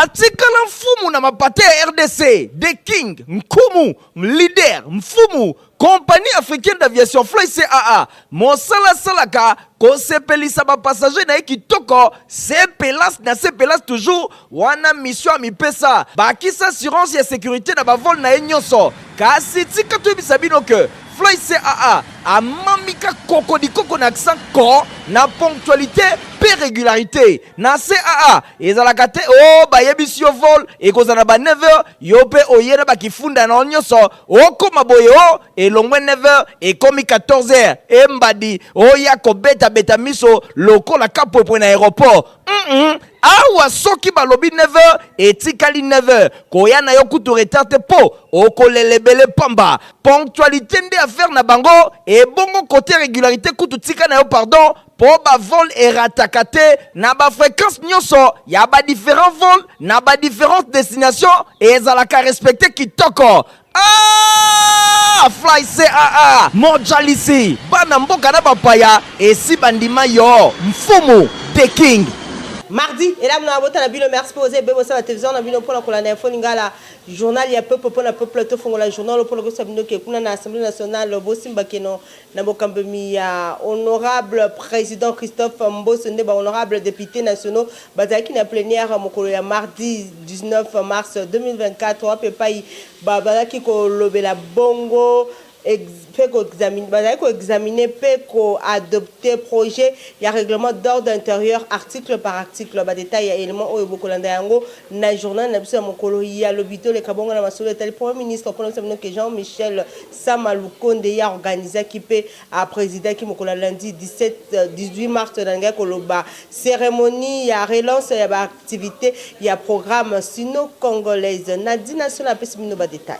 Atikala mfumu na mapata ya rdc, The King, Nkumu, Leader, Mfumu, Compagnie Africaine d'Aviation Fly CAA, mosala asalaka kosepelisa ba passagers na ye kitoko, sepelas na sepelas toujours, wana mission amipesa, bakisa assurance ya securite na ba vol na ye nyonso. Kasi tika toyebisa bino que Fly CAA amamika kokodikoko na accent ko na ponctualite pe regularite. Na CAA ezalaka te o oh, bayebisi yo vol ekozala na ba 9h, yo pe oye na bakifunda na yo nyonso okoma boye o oh, elongwe 9h ekomi 14h embadi oya kobetabeta miso lokola kapwepwe na aeroport. Awa soki balobi 9h etikali 9h, koya na yo kutu retard te po okolela ebele pamba. Ponctualite nde affaire na bango, ebongo cote regularite kutu tika na yo pardon po ba vol erataka te na ba frequence nionso ya ba differents vols na ba differentes destinations ezalaka respecte kitoko. Ah! Fly CAA mojalisi bana mboka na bapaya esi bandima yo mfumu the king. Mardi elamu na mabota na bino, merci mpo boza ebele bosala television na bino mpona kolanda Info Lingala, journal ya peuple mpona peuple. Tofongola journal oyo mpona koyebisa bino ke kuna na Assemblee nationale bosimba keno na bokambemi ya honorable president Christophe Mboso nde ba honorables deputes nationaux bazalaki na plenière mokolo ya mardi 19 mars 2024 wapi epayi bazalaki kolobela bongo mpe ko bazalaki ko examiner mpe ko adopter projet ya règlement d'ordre intérieur article par article. Ba details ya element oyo bokolanda yango na journal na biso ya mokolo ya lobi. Toleka bongo na masolo etali Premier ministre mpona biso bino ke Jean-Michel Sama Lukonde ye a organisaki mpe a presidaki mokolo ya lundi 17, 18 mars nalingaki koloba ceremonie ya relance ya ba activites ya programme sino-congolaise. Nadine National apesi bino ba details.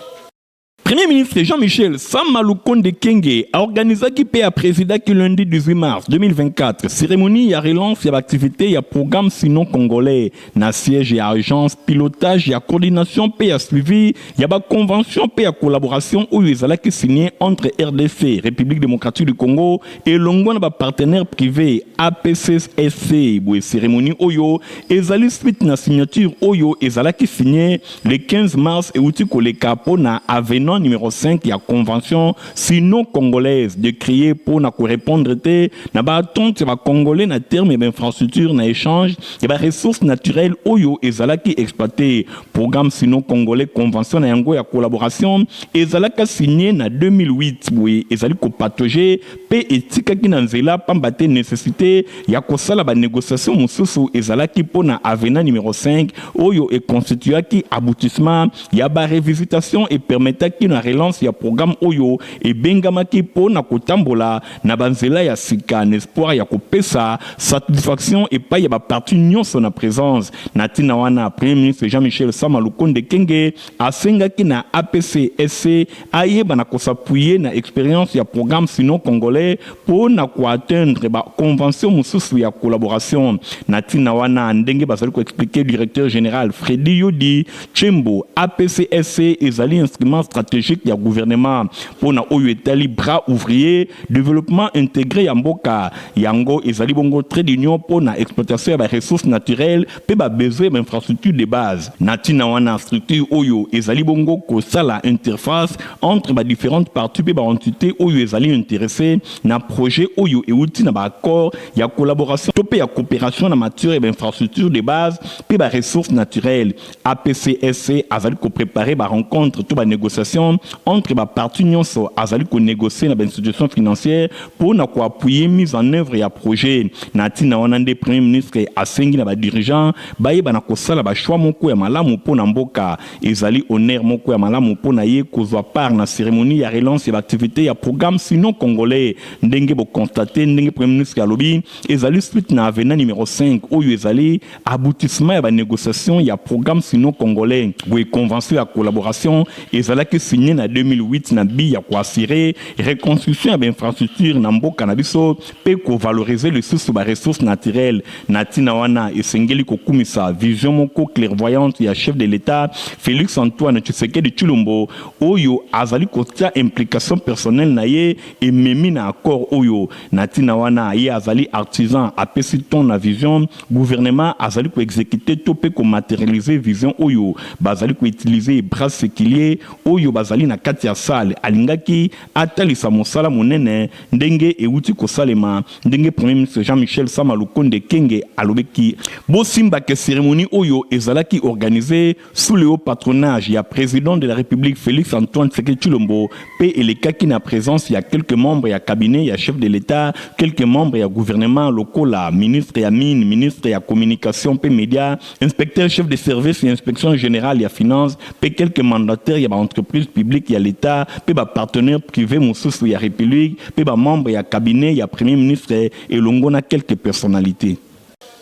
Premier ministre Jean-Michel Sama Lukonde Kyenge a organisaki mpe a presidaki lundi 18 mars 2024 ceremonie ya relance ya ba activites ya programme sino-congolais na siège ya agence pilotage ya coordination mpe ya suivi ya ba convention mpe ya collaboration oyo ezalaki signe entre rdc, Republique democratique du Congo, elongo na ba partenaires prives APCSC. Boye ceremonie oyo ezali suite na signature oyo ezalaki signe le 15 mars euti koleka mpo na avenant numero 5 ya convention sino-congolaise de créer mpo na ko repondre te na ba attentes ya ba congolais na terme ya ba infrastructures na echange ya ba ressources naturelles oyo ezalaki exploiter. Programme sino-congolais convention na yango ya collaboration ezalaka signe na 2008 boye ezali ko patauger mpe etikaki na nzela pamba te necessite ya kosala ba negociations mosusu ezalaki mpo na avenant numero 5 oyo e constituaki aboutissement ya ba revisitations e permettaki na relance ya programme oyo ebengamaki mpo na kotambola na ba nzela ya sika na espoir ya kopesa satisfaction epayi ya ba parties nionso na presence. Na tina wana, Premier ministre Jean-Michel Sama Lukonde Kyenge asengaki na APCSC ayeba na ko s'appuyer na experience ya programme sino-congolais mpo na ko atteindre ba conventions mosusu ya collaboration. Na tina wana, ndenge bazali ko expliquer directeur general Freddy Yodi Tshembo, APCSC ezali instrument strategique ya gouvernement mpo na oyo etali bras ouvrier, developpement integre ya mboka. Yango ezali bongo trait d'union mpo na exploitation ya ba ressources naturelles mpe ba besoins ya ba infrastructures de base. Na ntina wana, structure oyo ezali bongo kosala interface entre ba differentes parties mpe ba entites oyo ezali interessees na projet oyo ewuti na ba accords ya collaboration to mpe ya cooperation na matière ya ba infrastructures de base mpe ba ressources naturelles. APCSC azali ko preparer ba rencontres to ba negociations entre ba parties nionso azali ko negocier na ba institutions financières mpo na ko appuyer mise en œuvre ya projet. Na ntina wana nde Premier ministre asengi na ba dirigeants bayeba na kosala ba choix moko ya malamu mpo na mboka. Ezali honneur moko ya malamu mpo na ye kozua part na ceremonie ya relance ya ba activites ya programme sino-congolais. Ndenge bo constater ndenge Premier ministre alobi, ezali suite na avenant numero 5 oyo ezali Aboutissement ya ba negociations ya programme sino-congolais. Boye convention ya collaboration ezalaki. signé na 2008 na but ya koassurer reconstruction ya bainfrastructure na mboka na biso mpe kovaloriser lisusu baressources naturelles. Na ntina wana, esengeli kokumisa vision moko clairvoyante ya chef de l'État Félix Antoine Tshisekedi Tshilombo, oyo azali kotia implication personnelle na ye ememi na accord oyo. Na ntina wana, ye azali artisan, apesi ton na vision, gouvernement azali koexécuter to mpe komatérialiser vision oyo. Bazali koutiliser bras séculier oyo bazali na kati ya salle. Alingaki atalisa mosala monene ndenge euti kosalema, ndenge Premier ministre Jean-Michel Sama Lukonde Kenge alobeki. Bosimbake, cérémonie oyo ezalaki organisé sous le haut patronage ya président de la République Félix Antoine Tshisekedi Tshilombo, mpe elekaki na présence ya quelques membres ya cabinet ya chef de l'État, quelques membres ya gouvernement lokola ministre ya Mine, ministre ya Communication mpe Média, inspecteur chef de service ya Inspection générale ya Finance, mpe quelques mandataires ya baentreprise publique ya l'État mpe bapartenaire privé mosusu ya République, mpe bamembre ya cabinet ya Premier ministre elongo na quelques personnalités.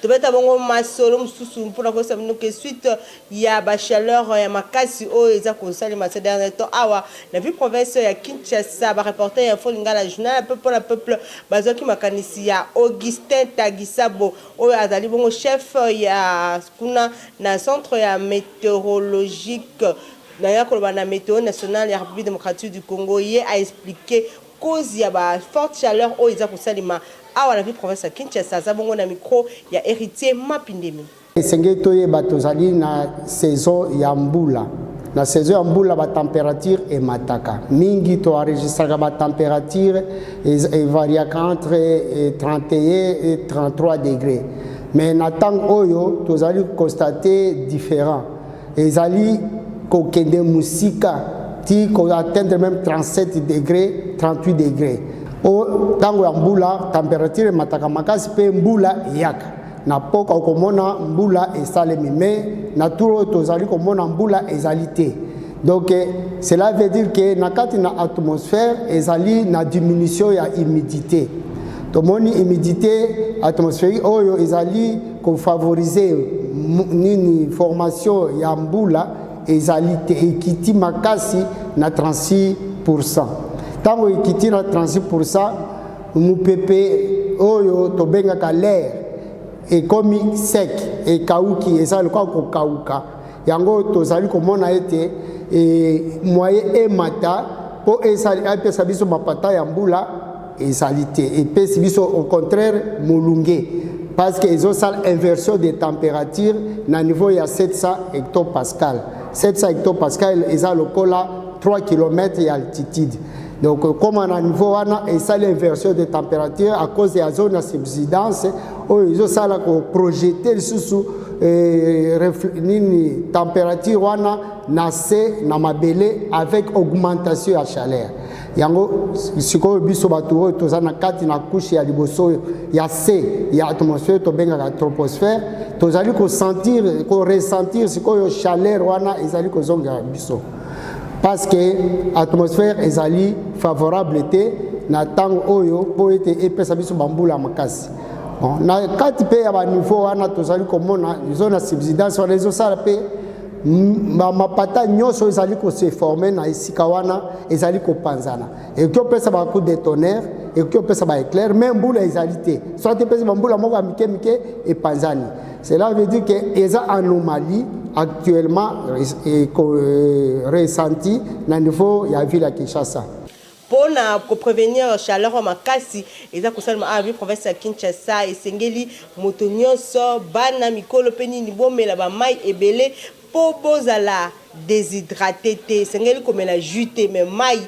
Tobeta bongo masolo mosusu mpona koyebisa bino ke suite ya bachaleur ya makasi oyo eza kosalema ces dernier temps awa na ville province ya Kinshasa, bareporter ya Info Lingala, journal ya peuple mpona peuple, bazwaki makanisi ya Augustin Tagisabo, oyo azali bongo chef ya kuna na centre ya météorologique, naya koloba na Météo nationale ya République démocratique du Congo. Ye aexpliquer cause ya baforte chaleur oyo eza kosalema awa na ville province ya Kinshasa. Aza bongo na micro ya Héritier Mapindemi. Esengeli toyeba, tozali na saison ya mbula. Na saison ya mbula, batempérature emataka mingi. Toenregistraka batempérature evariaka entre 31 et 33 degré, mais na ntango oyo tozali constate différent, ezali kokende mosika ti koatteindre même 37 degré, 38 degré. O ntango ya mbula, température emataka makasi mpe mbula eyaka na poka. Okomona mbula esalemi, mais na tour oyo tozali komona mbula ezali te. Donc cela veut dire que na kati na atmosphère ezali na diminution ya humidité. Tomoni humidité atmosphérique oyo ezali kofavoriser nini, formation ya mbula ezali te, ekiti makasi na 36. Ntango ekiti na 36, mopepe oyo tobengaka l'air ekomi sec, ekauki, eza lokola kokauka. Yango tozali komona ete e, moyen emata mpo epesa biso mapata ya mbula ezali te. Epesi biso au contraire molunge, parce que ezosala inversion de température na niveau ya 700 hectopascal. 700 hectopascal eza lokola 3 km ya altitude. Donc koma na niveau wana, esali inversion de température à cause ya zone ya subsidence oyo ezosala koprojeter lisusu nini, température wana na se na mabele avec augmentation ya chaleur. Yango sikoyo biso bato oyo toza na kati na couche ya liboso oyo ya se ya atmosphère, tobengaka troposphère, tozali kosentir, koressentir sikoyo chaleur wana ezali kozongela biso, parce que atmosphère ezali favorable te na ntango oyo mpo ete epesa biso bambula ya makasi. Bon, na kati mpe ya baniveau wana, tozali komona zone ya subsidence wana ezosala mpe mapata nyonso ezali kose former na esika wana ezali kopanzana. Ekoki opesa bacoup de tonnerre, ekoki opesa baéclair, mais mbula ezali te, soit epesa bambula moko ya mike mike, epanzani. Cela veut dire que eza anomalie actuellement ressenti na niveau ya ville ya Kinshasa. Mpona koprévenir chaleur makasi eza kosalema awa ville province ya Kinshasa, esengeli moto nyonso, bana, mikolo mpe nini, bomela bamai ebele mpo bozala déshydraté te. Esengeli komela jus te, mais mai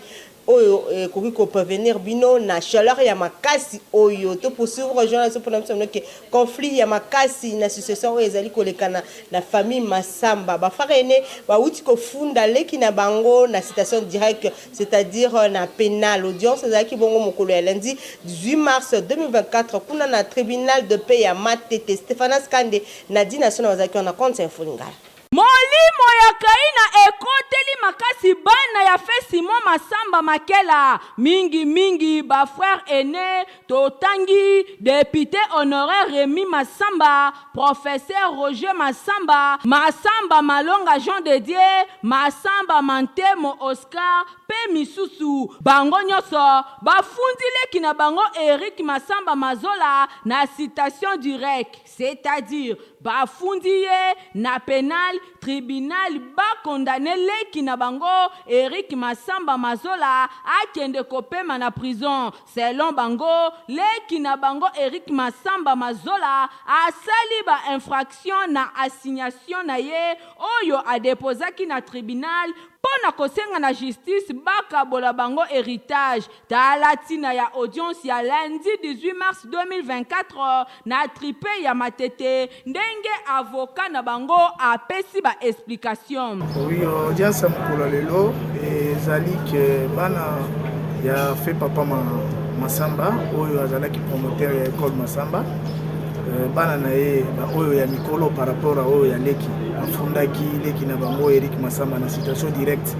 oyo ekoki koprévenir bino na chaleur ya makasi oyo. To poursuivre journal mpona biso ke conflit ya makasi na succession oyo ezali kolekana na famille Masamba. Bafrère aîné bawuti kofunda leki na bango na citation directe, c'est-à-dire na pénal. Audience ezalaki bongo mokolo ya lundi 18 mars 2024 kuna na tribunal de paix ya Matete. Stéphanas Kande na Di National bazalaki wana compte Info Lingala. Molimo ya Kaina ekoteli makasi bana. ya feu Simon Massamba Makela, mingi mingi ba frères aines, totangi depute honoraire Remy Massamba, professeur Roger Massamba, Massamba Malonga Jean de Dieu, Massamba Mantemo Oscar mpe misusu. Bango nionso bafundi leki na bango Eric Massamba Mazola na citation directe, c'est-à-dire bafundi ye na penal, tribunal ba condamner leki na bango Eric Massamba Mazola akende kopema na prison. Selon bango, leki na bango Eric Massamba Mazola asali ba infractions na assignation na ye oyo a deposaki na tribunal mpo na kosenga na justice bakabola bango heritage. Tala ntina ya audience ya lundi 18 mars 2024 na tripe ya Matete ndenge avocat na bango apesi ba explications. Oui, audience ya mokolo ya lelo ezali ke bana ya feu papa Massamba oyo azalaki promoteur ya école Massamba, bana na ye oyo ya mikolo par rapport à oyo ya leki bafundaki leki na bango Eric Massamba na citation directe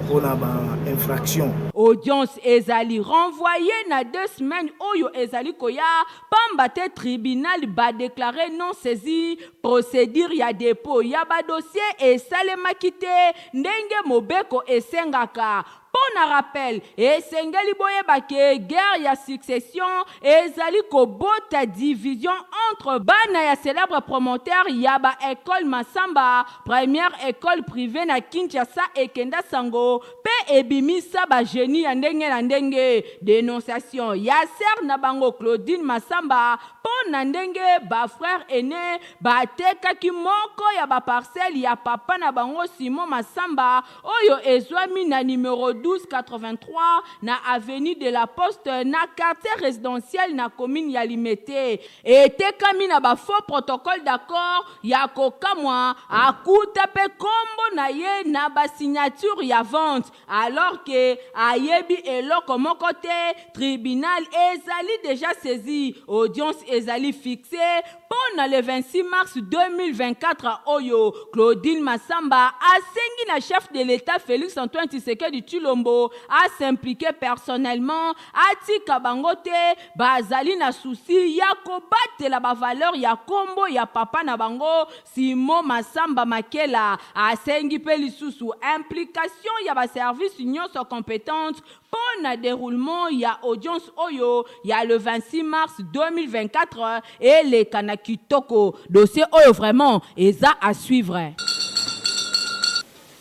mpona ba infraction. Audience ezali renvoyee na 2 semaines oyo ezali koya pamba te tribunal ba declarer non saisi, procedure ya depot ya ba dossiers esalemaki te ndenge mobeko esengaka. Mpo na rappel, esengeli boyeba ke guerre ya succession ezali kobota division entre bana ya celèbre promoteur ya ba ecoles Massamba, première ecole privee na Kinshasa ekenda sango mpe ebimisa ba genies ya ndenge na ndenge. Denonciation ya sœur na bango Claudine Massamba mpo na ndenge ba frères aines batekaki moko ya ba parcelles ya papa na bango Simon Massamba oyo ezwami na numero 1283 na avenue de la Poste na quartier residentiel na commune ya Limete, etekami na ba faux protocoles d'accord ya kokamwa, akuta pe kombo na ye na ba signatures ya vente alors que ayebi eloko moko te, tribunal ezali dejà saisi, audience ezali fixee mpo na le 26 mars 2024 oyo. Claudine Massamba asengi na chef de l'Etat Felix Antoine Tshisekedi Tshilombo a s'impliquer personnellement, atika bango te, bazali na souci ya kobatela ba valeurs ya kombo ya papa na bango Simon Massamba Makela. Asengi mpe lisusu implication ya ba services nionso competentes mpo na deroulement ya audience oyo ya le 26 mars 2024 eleka na kitoko. Dossier oyo vraiment eza à suivre.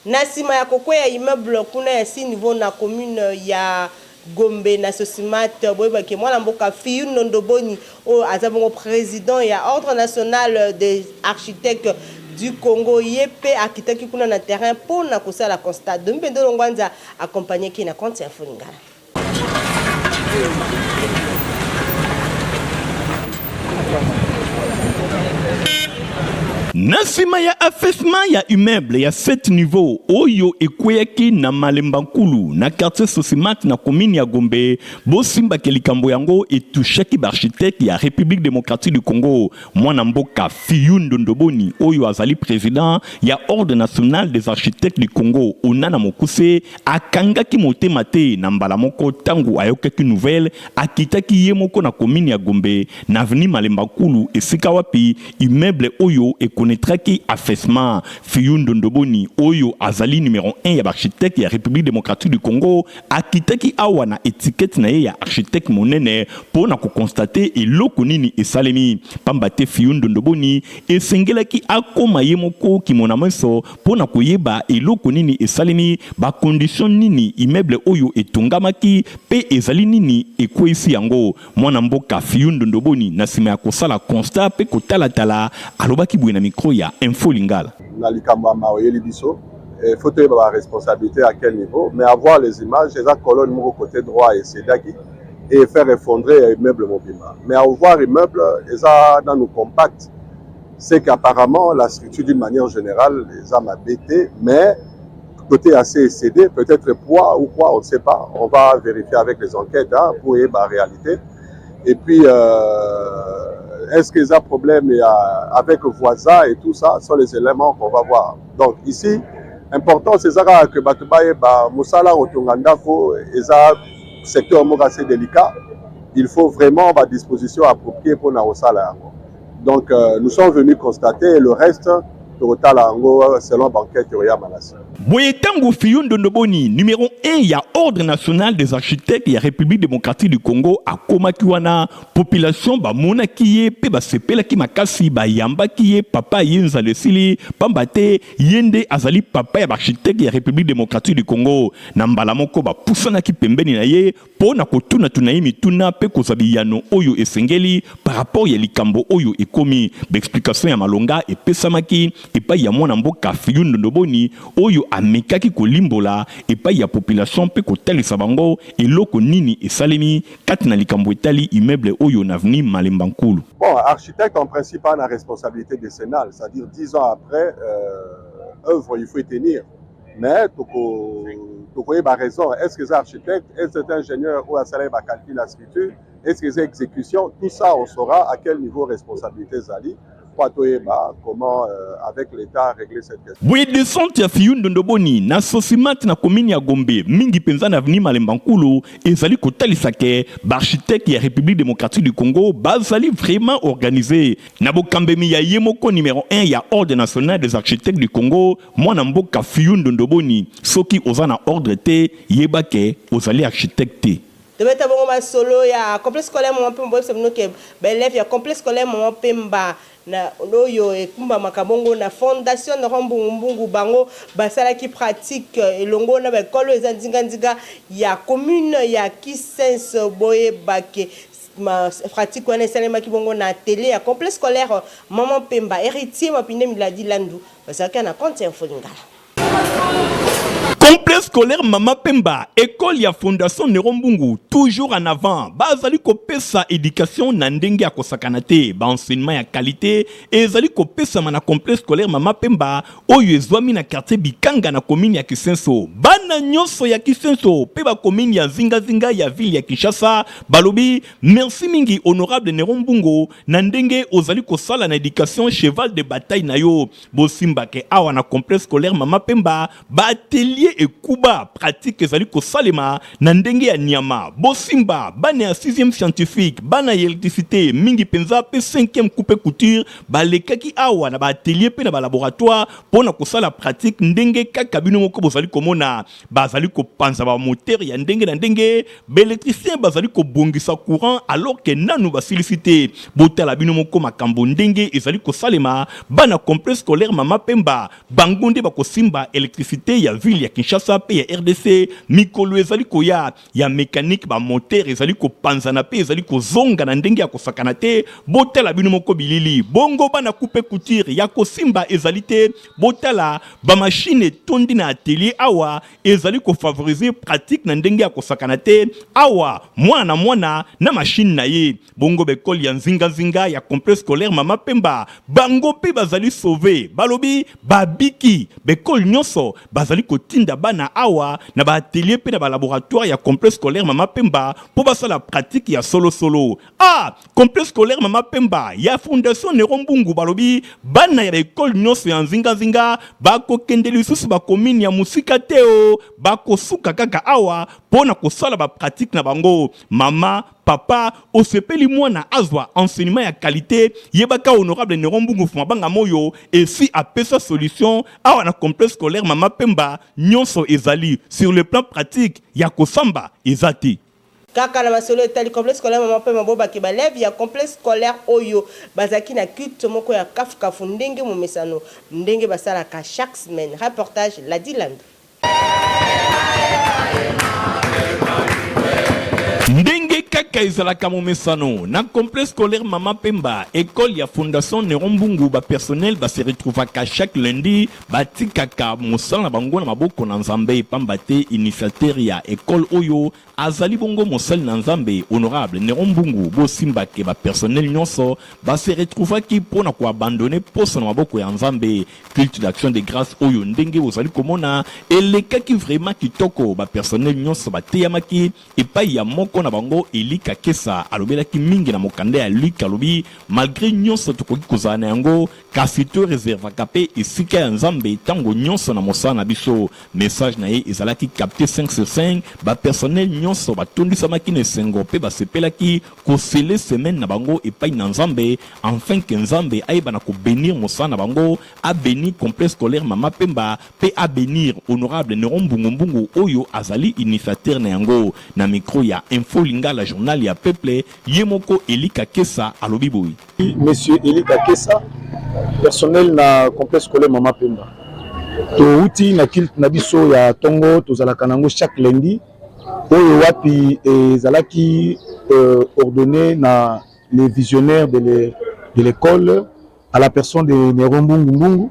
Na sima ya kokweya immeuble kuna ya 6 niveaux na commune ya Gombe na Socimat, boyeba ke mwana mboka Fiyun Nondoboni oyo aza bongo president ya Ordre national des architectes du Congo ye pe akitaki kuna na terrain po na kosala constat. Domi Bendolo Ngwanza accompagnaki ye na compte ya Info Lingala. Na nsima ya affaissement ya immeuble ya 7 niveaux oyo ekweyaki na Malemba-Nkulu na quartier Socimat na commune ya Gombe, bosimbake likambo yango etouchaki ba architectes ya Republique democratique du Congo. Mwana mboka Fiyu Ndondoboni oyo azali president ya Ordre national des architectes du Congo, ona na mokuse, akangaki motema te na mbala moko tango ayokaki nouvelle, akitaki ye moko na commune ya Gombe, na avenue Malemba Nkulu esika wapi immeuble oyo e connaitraki affaissement. Fiyu Ndondoboni oyo azali numero un ya ba architectes ya Republique democratique du Congo, Akitaki awa na etiquette na ye ya architecte monene po na ko constater eloko nini esalemi. Pamba te Fiyun Dondoboni esengelaki akoma ye moko kimona-meso po na koyeba eloko nini esalemi, ba conditions nini immeuble oyo etongamaki pe ezali nini ekweyisi yango. Mwana mboka Fiyun Dondoboni na sima ya kosala constat pe kotala-tala, alobaki boye na micro ya Info Lingala. Na likambo ya mawa eyeli biso, il faut toyeba ba responsabilités à quel niveau, mais avoir les images, eza colonne moko côté droit ecedaki et faire effondrer ya immeuble mobimba, mais à voir immeuble eza nanu compact, c'est qu'apparemment la structure d'une manière générale eza mabe te, mais côté assez excédé, peut-être poids ou quoi, on ne sait pas, on va vérifier avec les enquêtes, hein, pour yeba réalité. Et puis est-ce qu'il y a un problème avec voisin et tout ça, sont les éléments qu'on va voir. Donc ici, Importance eza kaka ke bato bayeba mosala kotonga ndako eza secteur moko assez délicat. Il faut vraiment ba disposition appropriée mpona kosala yango. Donc nous sommes venus constater, le reste tokotala yango selon baenquête oyama na nsima. Boye ntango Fiyo Ndondoboni, numéro 1 ya Ordre national des architectes ya République démocratique du Congo, akomaki wana, population bamonaki ye mpe basepelaki makasi, bayambaki ye papa ye nzala esili, pamba te ye nde azali papa ya baarchitecte ya République démocratique du Congo. Na mbala moko bapusanaki pembeni na ye mpo na kotunatuna ye mituna mpe kozwa biyano oyo esengeli par rapport ya likambo oyo ekomi. Baexplication ya malonga epesamaki epai ya mwana mboka Fiyu Ndondoboni, oyo amekaki kolimbola epai ya population mpe kotalisa bango eloko nini esalemi kati na likambo etali immeuble oyo na avenue Malemba Nkulu. Bon, architecte en principe a la responsabilité décennale, c'est-à-dire 10 ans après, œuvre il faut tenir. Mais tokoyeba raison, est-ce que c'est architecte, est-ce que c'est ingénieur ou asala ba calcul la structure, est-ce que c'est exécution, tout ça on saura à quel niveau responsabilité zali po toyeba comment avec l'État régler cette question. Boye descente ya Fiyu Ndondoboni na Socimat na commune ya Gombe, mingi mpenza na avenue Malemba Nkulu, ezali kotalisa ke baarchitecte ya République démocratique du Congo bazali vraiment organisé na bokambemi ya ye moko numéro 1 ya Ordre national des architectes du Congo, mwana mboka Fiyu Ndondoboni. Soki oza na ordre te, yeba ke ozali architecte te. Tobeta bongo masolo ya complexe scolaire Mama Pemba. Boyebisa bino ke baélève ya complexe scolaire Mama Pemba na oyo ekumbamaka bongo na Fondation Noro Mbungumbungu, bango basalaki pratique elongo na baekole eza nzinganzinga ya commune ya Kisenso. Boyebake pratique wana esalemaki bongo na atelier ya complexe scolaire Mama Pemba. Héritier Mapinde, Miladi Landu bazalaki na compte ya Info Lingala. Complexe scolaire Mama Pemba, école ya Fondation Nero Mbungu, toujours en avant. Bazali kopesa éducation na ndenge ya kosakana te, ba enseignement ya qualité ezali kopesama na complexe scolaire Mama Pemba oyo ezwami na quartier Bikanga na commune ya Kisenso. Bana nyonso ya Kisenso pe ba commune ya zingazinga ya ville ya Kinshasa balobi merci mingi, honorable Nero Mbungu, na ndenge ozali kosala na éducation cheval de bataille na yo. Bosimbake awa na complexe scolaire Mama Pemba, baatelier ekuba pratique ezali kosalema na ndenge ya nyama. Bosimba bana ya 6e scientifique, bana ya électricité mingi mpenza mpe 5e coupe couture balekaki awa na baatelier mpe na balaboratoire mpo na kosala pratique. Ndenge kaka bino moko bozali komona, bazali kopanza bamoteur ya ndenge na ndenge, baélectricien bazali kobongisa courant alors ke nanu basilisi te. Botala bino moko makambo ndenge ezali kosalema. Bana complexe scolaire Mama Pemba, bango nde bakosimba électricité ya ville ya Kinshasa mpe ya RDC mikolo ezali koya. Ya mécanique, bamoteur ezali kopanzana mpe ezali kozonga na ndenge ya kosakana te. Botala bino moko bilili. Bongo bana coupe couture, ya kosimba ezali te. Botala bamashine etondi na atelier awa, ezali kofavoriser pratique na ndenge ya kosakana te. Awa mwana na mwana na mashine na ye. Bongo baekole ya nzingazinga ya complexe scolaire Mama Pemba, bango mpe bazali sauvé, balobi babiki. Baekole nyonso bazali kotinda bana awa na baatelier mpe na balaboratoire ya complexe scolaire Mama Pemba mpo basala pratique ya solosolo. Ah, complexe scolaire Mama Pemba ya Fondation Nero Mbungu, balobi bana ya baekole nyonso ya nzingazinga bakokende lisusu bakomine ya mosika te o, bakosuka kaka awa mpo na kosala bapratique na bango. Mama, papa, osepeli mwana azwa enseignement ya qualité, yebaka honorable Nero Mbungu Fumabanga Moyo esi apesa solution awa na complexe scolaire Mama Pemba. Nyonso ezali sur le plan pratique, ya kosamba eza te. Kaka na masolo etali complexe scolaire Mama Pemba, bobaki baélève ya complexe scolaire oyo bazalaki na culte moko ya kafukafu ndenge momesano, ndenge basalaka chaque semaine. Reportage Ladi Landu. Ndenge kaka ezalaka momesano na complexe scolaire Mama Pemba, école ya Fondation Nero Mbungu, bapersonnel base retrouvaka chaque lundi, batikaka mosala na bango na maboko na Nzambe, pamba te initiateur ya école oyo azali bongo mosali na Nzambe, honorable Nero Mbungu. Bosimbake bapersonnel nyonso base retrouvaki mpo na koabandonner poso na maboko ya Nzambe. Culte d'action de grâce oyo ndenge ozali komona elekaki vraiment kitoko. Bapersonnel nyonso bateyamaki epai ya moko na bango Eli. Kakesa alobelaki mingi na mokanda ya Luc, alobi malgre nyonso tokoki kozala na yango, kasi to reservaka pe esika ya Nzambe tango nyonso na mosala na biso. Message na ye ezalaki capte 5 sur 5, ba personnels nyonso batondisamaki na esengo pe basepelaki ko sceller semaine na bango epai na Nzambe enfin que Nzambe ayeba na ko benir mosala na bango, a benir complexe scolaire Mama Pemba pe a benir honorable Neron Mbungu Mbungu oyo azali initiateur na yango. Na micro ya Info Lingala journal ya peuple, ye moko Elie Kakesa alobi boye. Monsieur Elie Kakesa, personnel na complexe scolaire Mama Pemba. Towuti na culte na biso ya tongo, tozalaka nango chaque lundi, oyo wapi ezalaki ordonné na les visionnaires de l'école à la personne de Nero Mbungu Mbungu.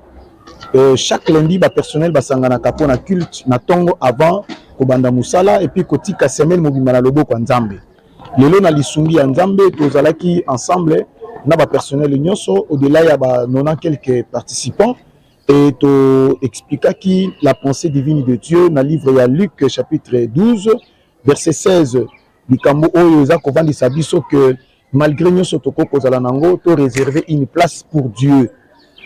Chaque lundi ba personnel basanganaka mpo na culte na tongo avant kobanda mosala et puis kotika semaine mobimba na loboko ya Nzambe. Lelo na lisungi ya Nzambe tozalaki ensemble na ba personnel nyonso au-delà ya ba 90 quelques participants et to expliquaki la pensée divine de Dieu na livre ya Luc chapitre 12 verset 16, likambo oyo eza kovandisa biso que malgré nyonso tokoki kozala nango, to réserver une place pour Dieu.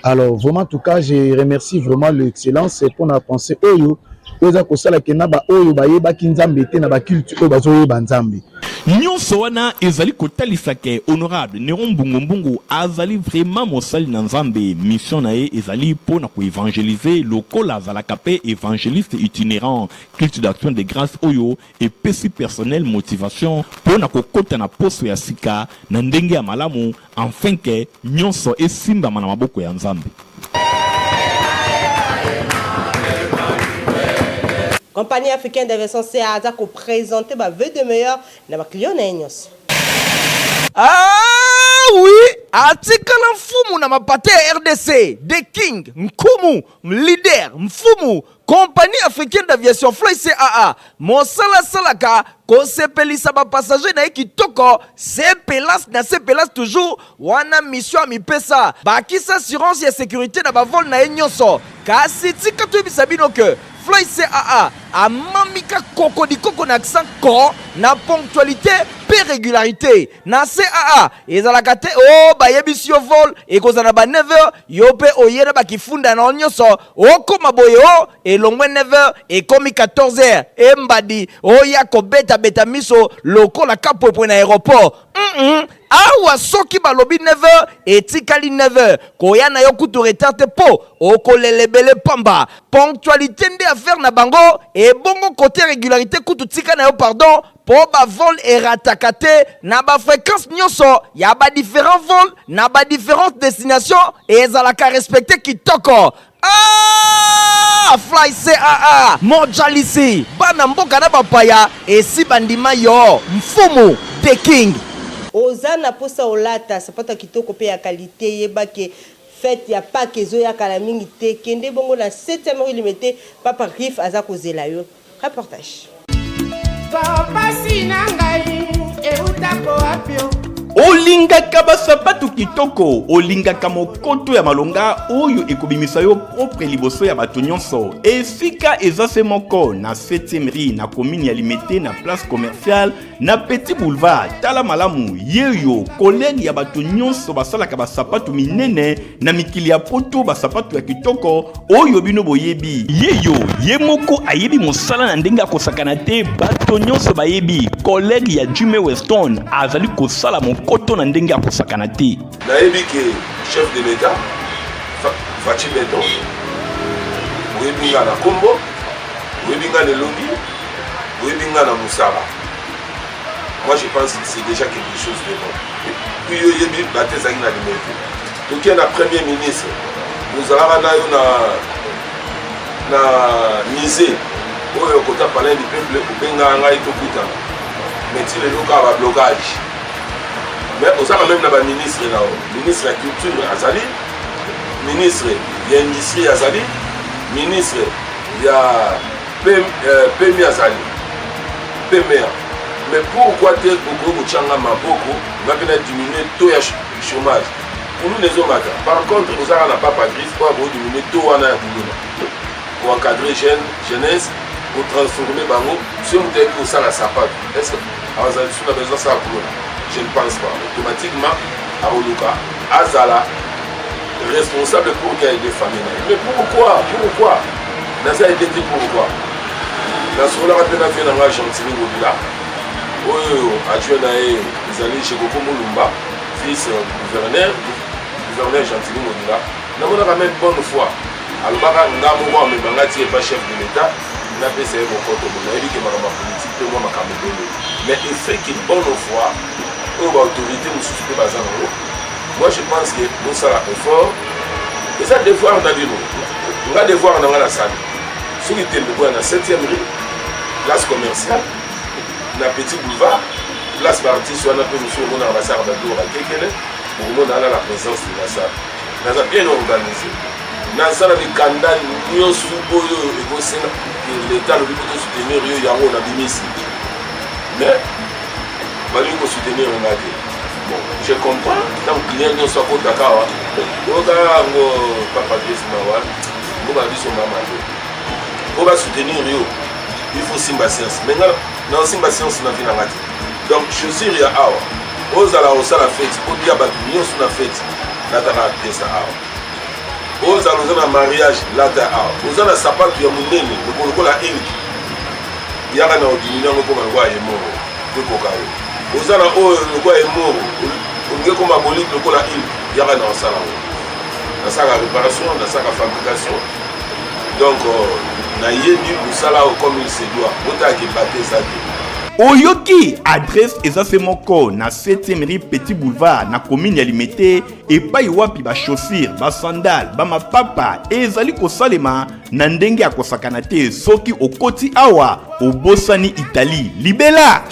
Alors vraiment, en tout cas, je remercie vraiment l'excellence pour na pensée oyo oyo eza kosala ke na baoyo bayebaki Nzambe te, na baculte oyo bazoyeba Nzambe. Nyonso wana ezali kotalisa ke honorable Neron Mbungu Mbungu azali vraiment mosali na Nzambe. Mission na ye ezali mpo na koevangeliser lokola azalaka mpe evangeliste itinerant. Culte d'action de grace oyo epesi personnel motivation mpo na kokota na poso ya sika na ndenge ya malamu enfin que nyonso esimbama na maboko ya Nzambe. Compagnie africaine d'aviation CA aza ko présenter ba vœux de meilleur na ba clients na ye nyonso. Ah oui, atikala mfumu na mapate ya RDC, The King, Nkumu, leader, mfumu, Compagnie africaine d'aviation Fly CAA mosala asalaka kosepelisa ba passagers na ye kitoko sepelas na sepelas toujours wana mission amipesa bakisa assurance ya securite na ba vol na ye nyonso. Kasi tika toyebisa bino que Fly CAA amamika kokodikoko na accent ko na ponctualite pe regularite. Na CAA ezalaka te oh bayebisi yo vol ekozala na ba 9 heures yo pe oye na ba kifunda na yo nyonso okoma boye oh elongwe 9 heures ekomi 14 heures embadi oya kobeta beta miso lokola kapwepwe na aeroport mm awa soki balobi 9 heures etikali 9 heures koya na yo kutu retard te po okolela ebele pamba. Ponctualite nde affaire na bango ebongo cote regularite kutu tika na yo pardon Po ba vol erataka te na ba frequences nionso ya ba differents vols na ba differentes destinations ezalaka respecter kitoko. Ah! Fly CAA Mojalisi bana mboka na bapaya esi bandima yo Mfumu The King. Oza na posa olata sapato ya kitoko pe ya qualite yeba ke fete ya Paques ezoya kala mingi te kende bongo na septième rue Limete papa Griff aza kozela yo. Reportage. Pasi na ngai eutako wapi o? Olingaka basapatu kitoko, olingaka mokoto ya malonga oyo ekobimisa yo propre liboso ya bato nyonso. Esika eza se moko na 7e rue na commune ya Limete na place commerciale na Petit Boulevard. Tala malamu, yeyo collègue ya bato nyonso basalaka basapatu minene na mikili ya poto, basapatu ya kitoko oyo bino boyebi. Yeyo ye moko ayebi mosala na ndenge akosakana te, bato nyonso bayebi collègue ya Jimmy Weston azali kosala mokoto na ndenge akosakana te. Nayebi ke chef de l'Etat Fatshi Beton, oyebi nga na kombo, oyebi nga na elongi, oyebi nga na mosala. Moi je pense que c'est déjà quelque chose de bon. Puis yo oyebi bato ezalaki na Limete. Toke na premier ministre, tozalaka na yo na na musée oyo kota palais du peuple, obengaka ngai tokutana, mais ti lelo kaka ba blocage. Mais oza quand même na ba ministre na yo, ministre ya culture azali, ministre ya industrie azali, ministre ya PMI azali, PMA. Mais pourquoi te okoki kotia nga maboko nga mpe na diminuer taux ya chômage? Kuluna ezomata. Par contre ozalaka na papa Griffe oyo akoki diminuer taux wana ya kuluna, koencadrer jeune jeunesse. Kotransforme bango. Soki moto ayebi kosala sapato, est ce que azala lisusu na besoin asala kuluna? Je ne pense pas. Automatiquement akoluka azala responsable pour que aide famille na ye. Mais pourquoi, pourquoi naza aide te? Pourquoi? Nasololaka mpe na vie na ngai Gentini Ngobila, oyo adjoint na ye ezali Jekoko Mulumba, vice gouverneur, gouverneur Gentini Ngobila. Namonaka meme bonne foi, alobaka nga moko amema nga ti epa chef de l'État, napesa ye mokoto. Bo nayebi ke makambo ya politike mpe mwa makambo ebele, mais effet ke bonne foi oyo baautorité mosusu mpe baza nango, moi je pense que bosala effort, eza devoir na bino. Nga devoir na nga nasali. Soki tembe, koya na 7e rue, place commerciale, na Petit Boulevard, place baartiste wana mpe mosusu omonaka basalaka babiloko bakekele, bokomona wana la présence de la salle. Naza bien organisé, naza na mikanda nyonso oyo ekosenga leta alobi po tosoutenir yo, yango nabimisi, mais balingi kosoutenir nga te. Bon, je comprends. Ntango client nyonso akotaka awa, oyoka yango, papa Grace, mawa mboka na biso, mama te. Po basoutenir yo, il faut simba science, mais nga naosimba science na vie na nga te. Donc chaussure ya awa, ozala osala fete, otia bato nyonso na fete, lataka pièce awa. Ozala oza na mariage, lata awa. Oza na sapato ya monene lokola elki, yaka na odimini yango ekoma lokola yemoro ekoka yo. Oza na oyo lokola yemoro, olingi ekoma bolide lokola ilk, yaka na osala yango. Nasalaka réparation, nasalaka fabrication, donc nayebi mosala oyo comme il se doit. Botalaka ebate eza te. Oyoki adresse eza se moko na 7e rue, Petit Boulevard, na commune ya Limete, epai wapi bachaussure, basandale, bamapapa ezali kosalema na ndenge ya kosakana te. Soki okoti awa, obosani Italie libela.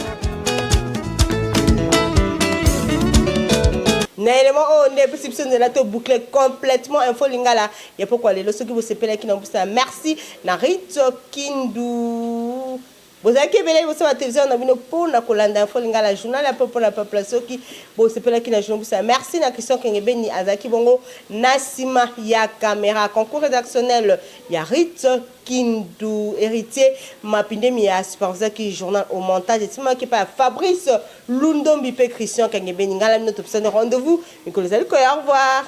Na élément oyo nde epesi biso nzela to boucle complètement Info Lingala ya pokwa lelo. Soki bosepelaki na mposa, merci na Rit Kindu. Bozalaki ebele liboso ba télévision na bino mpona kolanda Info Lingala, journal ya peuple na peuple. Soki bosepelaki na journal mposa, merci na Christian Kengebeni, azalaki bongo na nsima ya caméra. Concours rédactionnel ya Rit Kindu, Héritier Mapindemi ya supervisaki journal au montage, etimaki epai ya Fabrice Lundombi mpe Christian Kengebeni. Ngai na bino topesani rendez-vous mikolo ezali koya. Au revoir.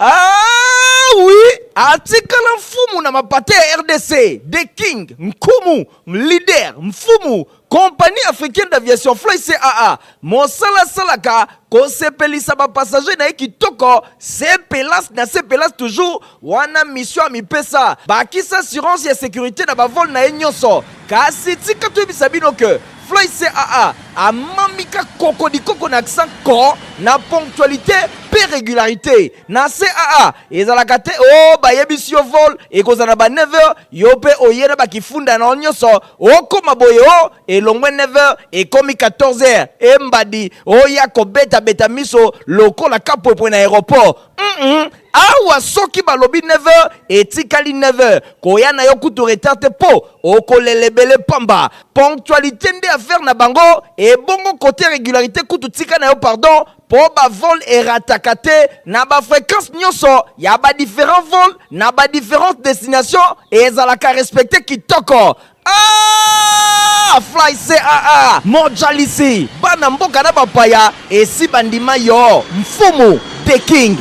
Ah oui, atikala mfumu na mapate ya RDC, The King, Nkumu, leader, mfumu, Compagnie africaine d'aviation Fly CAA, mosala asalaka kosepelisa bapassager na ye kitoko, sepelas na sepelas toujours wana mission amipesa, bakisa assurance ya sécurité na bavol na ye nyonso. Kasi tika toyebisa bino ke Fly CAA amamika kokodikoko na accent ko na ponctualité mpe régularité. Na CAA ezalaka te o bayebisi yo vol ekozala na ba 9 heures, yo mpe oye na bakifunda na yo nyonso, okóma boye o elongwe 9 heures, ekomi 14 heures, embadi oya kobetabeta miso lokola kapwepwe na aéroport. Awa soki balobi 9 heures, etikali 9 heures. Koya na yo kutu retard te, mpo okolela ebele pamba. Ponctualité nde affaire na bango. Ebongo côté régularité kutu, tika na yo pardon, mpo bavol erataka te na bafréquence nyonso ya badifférent vol na badifférentes destination, ezalaka respecté kitoko. Ah, Fly CAA mojalisi bana mboka na bapaya esi bandima yo mfumu The King.